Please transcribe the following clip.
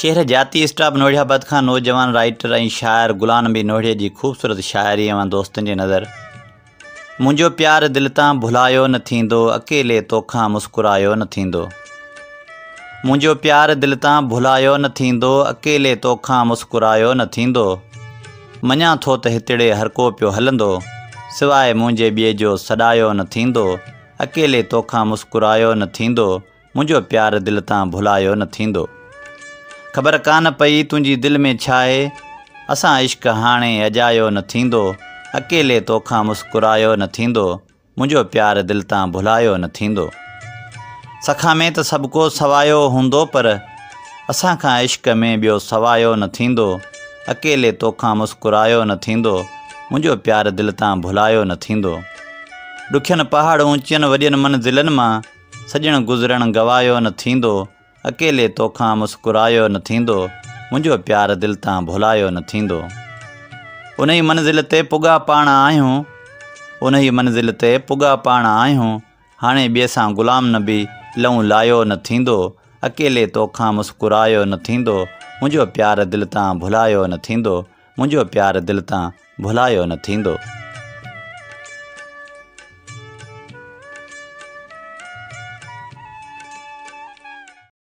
شهر جاتي اسٽاپ نوڙيا آباد کان نوجوان رائيٽر ۽ شاعر غلام نبي نوڙيي جي خوبصورت شاعري اوهان دوستن جي نظر. منهنجو پيار دل تان ڀلايو نه ٿيندو اڪيلي توکان مسڪرايو نه ٿيندو. منهنجو پيار دل تان ڀلايو نه ٿيندو اڪيلي توکان مسڪرايو نه ٿيندو. مڃان ٿو ته هتڙي هرڪو پيو هلندو سواء منهنجي ٻئي جو سڏايو نه ٿيندو اڪيلي توکان مسڪرايو نه ٿيندو. منهنجو پيار دل تان ڀلايو نه ٿيندو. خبر ڪانه پئي تنهنجي دل ۾ ڇاهي. اسان عشق هاڻي اجايو نه ٿيندو. اڪيلي توکان مسڪرايو نه ٿيندو. منهنجو پيار دل تان ڀلايو نه ٿيندو. سکا ۾ ته سڀڪو سوايو هوندو پر. اسان کان عشق ۾ ٻيو سوايو نه ٿيندو. اڪيلي توکان مسڪرايو نه ٿيندو. منهنجو پيار دل تان ڀلايو نه ٿيندو. ڏکين پهاڙ اونچين وڏين منزلن مان. سڄڻ گذرڻ گوايو نه ٿيندو، اڪيلي توکان مسڪرايو نه ٿيندو، منهنجو پيار دل تان ڀلايو نه ٿيندو. انهي منزل تي پڳا پاڻ آهيون، انهي منزل تي پڳا پاڻ آهيون، هاڻي ٻئي سان غلام نبي لئون لايو نه ٿيندو، اڪيلي توکان مسڪرايو نه ٿيندو، منهنجو پيار دل تان ڀلايو نه ٿيندو، منهنجو پيار دل تان ڀلايو نه ٿيندو.